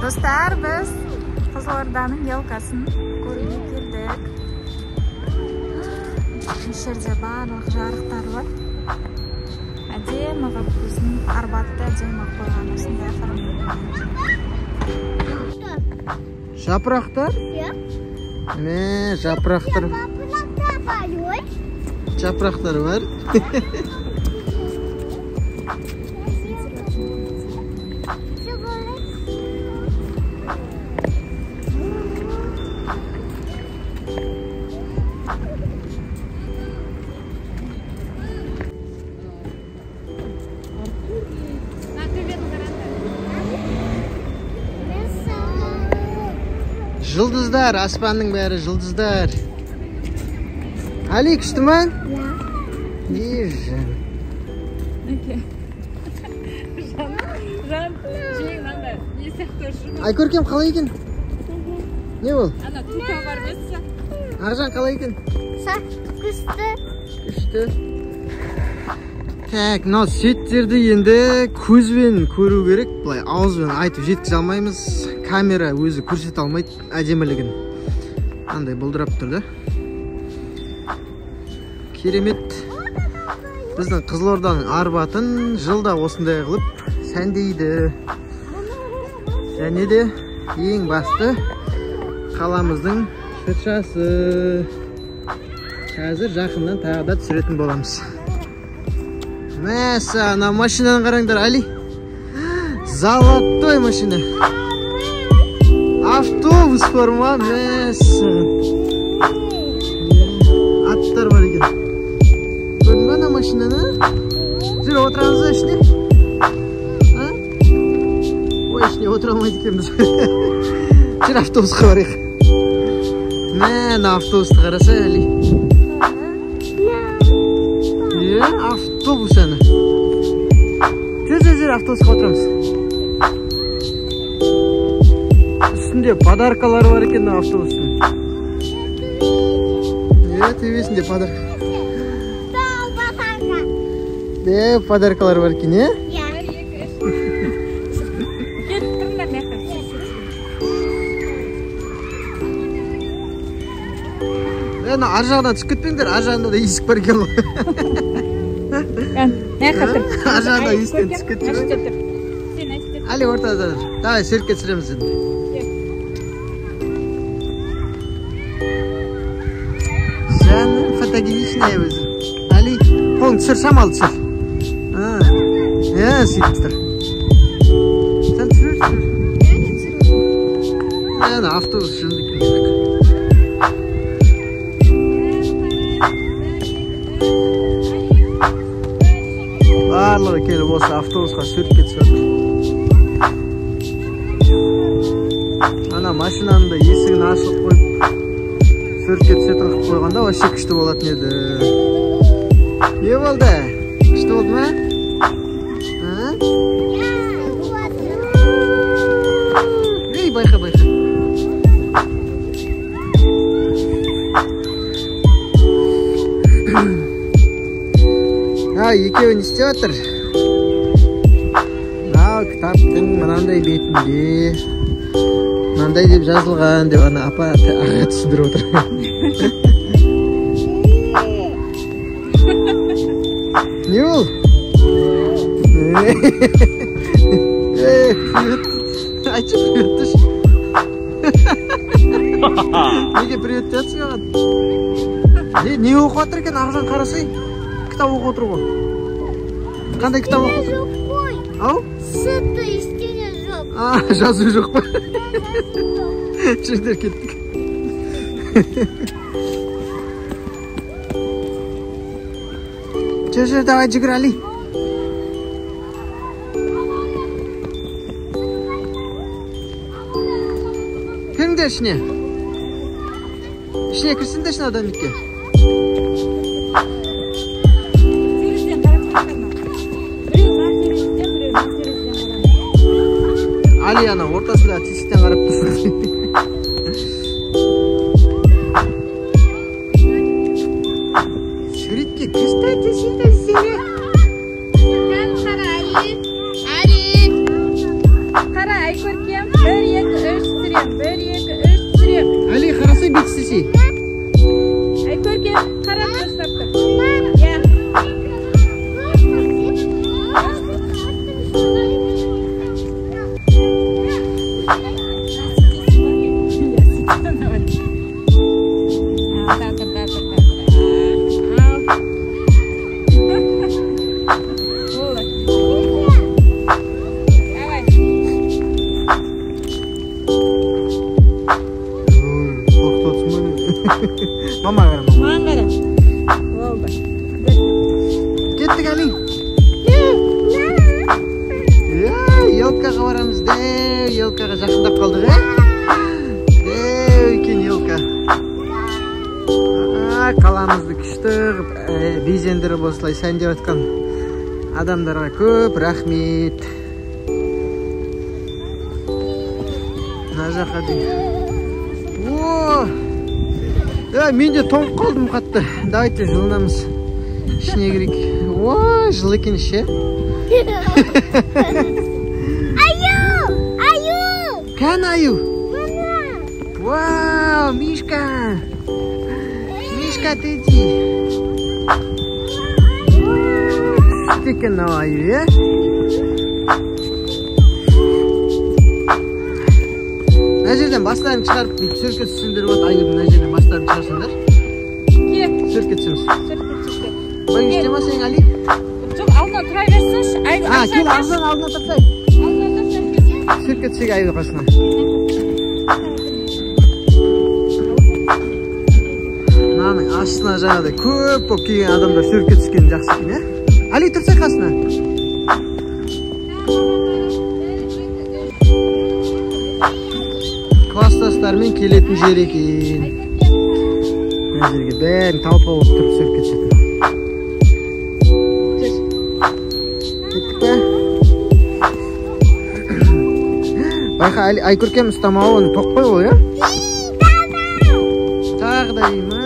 Достар, біз Қызылорданың елкасын көруге келдік. Осы жерде барлық жарықтар бар. Әдемі қылып біздің Арбатты әдемі қойған осындай оформление. Жапырақтар? Иә. Мә, жапырақтар. Жапырақтар бар ғой. Жапырақтар бар. Жұлдыздар, аспанның бәрі жұлдыздар. Али, күшті ма? Иә. Жан, жең анда, не сияқты ұшырма. Айкөркем қалай екен? Не ол? Ана тука бар емес. Ақжан қалай екен? Күшті. Күшті. Так, мынау суреттерді енді көзбен көру керек, былай ауызбен айтып жеткізе алмаймыз. Камера өзі көрсете алмайды әдемілігін. Андай бұлдырап тұр да. Керемет. Біздің Қызылорданың Арбатын жылда осындай қылып сәндейді. Және де ең басты қаламыздың шыршасы. Қазір жақыннан тағы да түсіретін боламыз. Мәссә, ана машинаны қараңдар, Али. Золотой машина. Автобус бар ма? Мәссә. Аттар бар екен. Көрдің бе ана машинаны? Жүр, отырамыз ба ішіне? Ой, ішіне отыра алмайды екенбіз. Жүр, автобусқа барайық. Мә, ана автобусты қараса, Али. Е, автобус әні. Жүр, жүр, жүр, автобусқа отырамыз. Үстінде подаркалар бар екен автобустың. Е, төбесінде подарка. Е, подаркалар бар екен, е? Келіп тұрыңдар мына. Е, ар жағынан түсіп кетпеңдер, ар жағында да есік бар екен ғой. Ар жағында есіктен түсіп кетті. Али, ортада тұр. Давай, суретке түсіреміз енді. Жаным фотогеничная өзі. Али, қолың түсір, шамалы түсір. Е, сөйтіп тұр. Сен түсір, түсір. Әне, автобус жынды екен. Барлығы келіп осы автобусқа суретке түсіп жатыр. Ана машинаның да есігін ашып қойып суретке түсетін қылып қойғанда вообще күшті болатын еді. Не болды? Күшті болды ма? Ей, байқа, байқа. Екеуі не істеп жатыр? Мынау кітаптың мынандай бетінде мынандай деп жазылған деп ана апа аға түсіндіріп отыр. Не ол? Привет. Айтшы, привет деші. Неге привет деп жатсың оған? Не оқып жатыр екен, Ақжан, қарасай. Кітап оқып отыр ғой. Қандай кітап оқып отыр? Жоқ қой. Ау? Сырты ештеңе жоқ. А, жазу жоқ па? Жүрдер, кеттік. Жүр, жүр, давай жүгір, Али. Кіріңдер ішіне. Ішіне кірсіңдерші домикке. Али ана ортасында тесіктен қарап тұрсын. Суретке күшті түседі сені. Қара, Али. Али. Қара, Айкөркем. 1, 2, Мама қара, мама. Маған қара. Болды. Кеттік, Али. Елкаға барамыз. Дәу елкаға жақындап қалдық, ә? Дәу екен елка. Қаламызды күшті қылып безендіріп осылай сәндеп жатқан адамдарға көп рахмет. Мына жаққа дейін. О! Мен де тоңып қалдым қатты. Давайте жылынамыз. Ішіне кірейік. О, жылы екен іші. Аю! Аю! Кән аю? Мама! Вау, Мишка! Мишка, ты иди. Күшті екен мынау аю, е? Мына жерден бастарын шығарып, бүйтіп суретке түссеңдер болады. Аюдың мына жерден бастарын шығарсаңдар. Кел. Суретке түсеміз. Суретке түсіп. Былай істе ма сен, Али? Жоқ, алдына тұра берсінші. Кел, алдына тұрсай. Алдына тұрсай. Суретке түсейік аю қасына. Мынаның астына жаңағыдай көп болып келген адамдар суретке түскен жақсы екен, ә? Али, тұрсай қасына. Класстастармен келетін жер екен. Мына жерге бәрін толпа болып тұрып суретке түсетін. Кеттік пе? Байқа, Айкөркем ұстамауы оны тоқ қой ол, иә? Тағы да үй ма?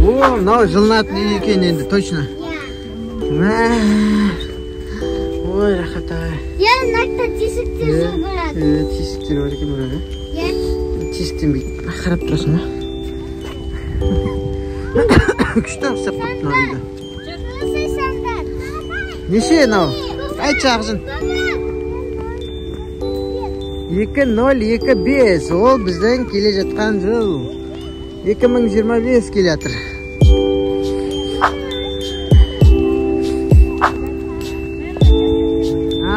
О, мынау жылынатын үй екен енді, точно. Ой, рахат ай. Я мына тесіктер бар. Тесіктер бар екен бірақ, ә? Тесіктен бүйтіп қарап тұрасың ба? Күшті ұқсап қойыпты мынау үйді. Неше мынау? Айтшы, Ақжан. 2025. Ол біздің келе жатқан жыл. 2025 келе жатыр.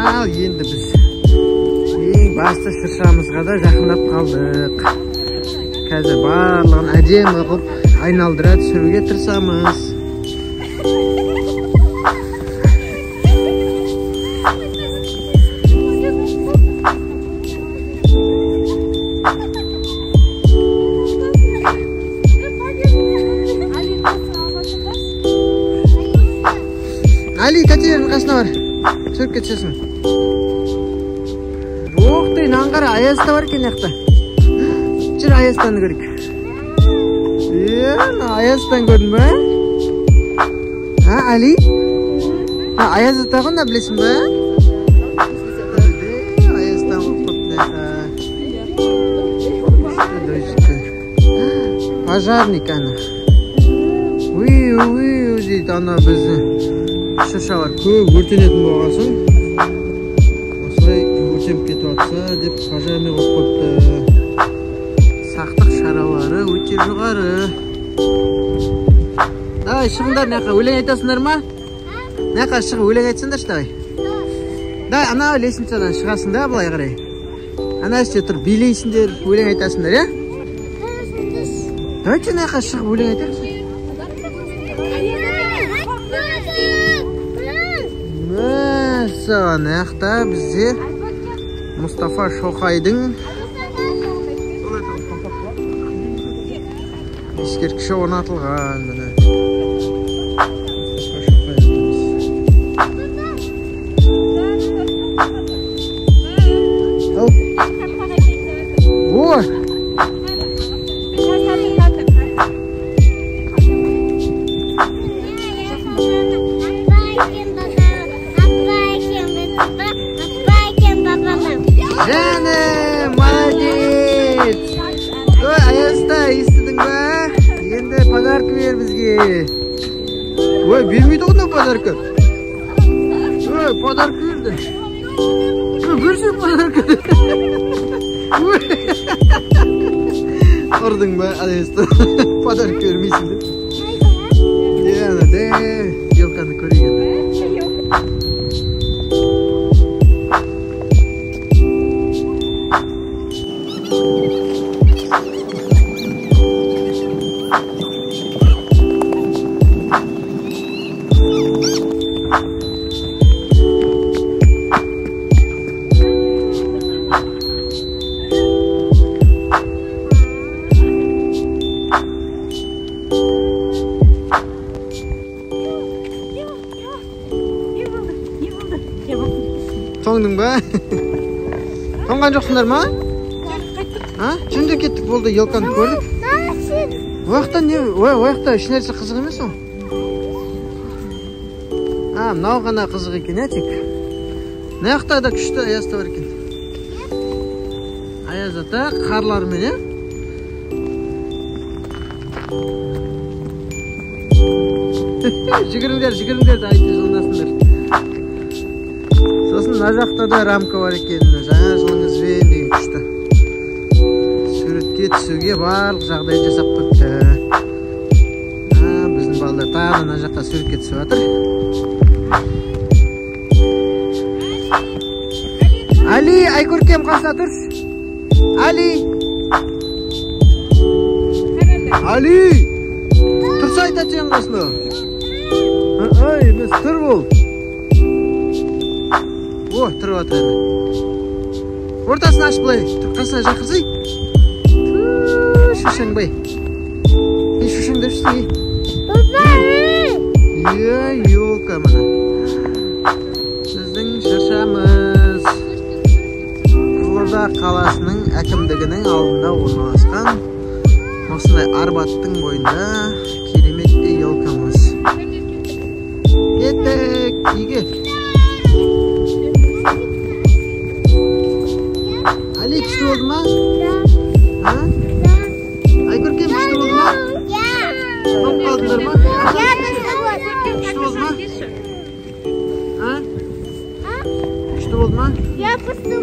Ал енді біз ең басты шыршамызға да жақындап қалдық. Қазір барлығын әдемі қылып айналдыра түсіруге тырысамыз. Али, тәтелердің қасына бар. Суретке түсесің. Ох ты, мынаны қара, аяз да бар екен мына жақта. Жүр, Аязтаны көрейік. Мына Аязтан көрдің бе? А, Али? Аяз ата ғой мына, білесің бе? Аязтан қойып қойыпты мына жаққа. Пожарник ана. Уи, уи, дейді ана бізді. Шыршалар көп өртенетін болған соң осылай өртеніп кетіп жатса деп пожарный қойып қойыпты. Сақтық шаралары өте жоғары. Давай, шығыңдар мына жаққа, өлең айтасыңдар ма? Мына жаққа шығып өлең айтсаңдаршы, давай. Давай, ана лестницадан шығасың да былай қарай. Ана жерде тұрып билейсіңдер, өлең айтасыңдар, иә? Давайте мына жаққа шығып өлең айтайықшы. Мына жақта бізде Мұстафа Шоқайдың ескерткіші орнатылған. Міне. Мұстафа Шоқай атамыз. О! Жаным, молодец! Ой, Аязда, естідің ба? Енді подарка бер бізге. Ой, бермейді ғой мынау подарка. Ой, подарка берді. Ой, берші подарка. Ой, ұрдың. Тоңдың ба? Подарок бермейсің деп. Е, ана де, елканы көрейік енді. Тоңдың ба? Тоңған жоқсыңдар ма? А? Жүріңдер кеттік, болды, елканы көрдік. Ояқта не? Ояқта еш нәрсе қызық емес ол. А, мынау ғана қызық екен, ә, тек. Мына жақта да күшті аяз ата бар екен. Аяз ата қарлармен, ә? Жүгіріңдер, жүгіріңдер, айтып жылынасыңдар. Сосын мына жақта да рамка бар екен, жаңа жылыңызбен деген күшті. Суретке түсуге барлық жағдай жасап қойыпты. Біздің балалар тағы да мына жақта суретке түсіп жатыр. Али, Айкөркем қасына тұршы. Али! Али! Тұрса айтады сенің қасына. Ай, емес, тұр бол. О, тұрып жатыр енді. Ортасын ашып былай, қасына жақырсай. Шошаңбай. Ей, шошаңдапшы, ей. Е, елка мына. Біздің шыршамыз. Қызылорда қаласының әкімдігінің алдында орналасқан осындай Арбаттың бойында кереметтей елкамыз. Кеттік үйге. Али, күшті болды ма? Да. Айкөркем, күшті болды ма? Тоңып қалдыңдар ма? Күшті болды ма? Күшті болды ма? Я просто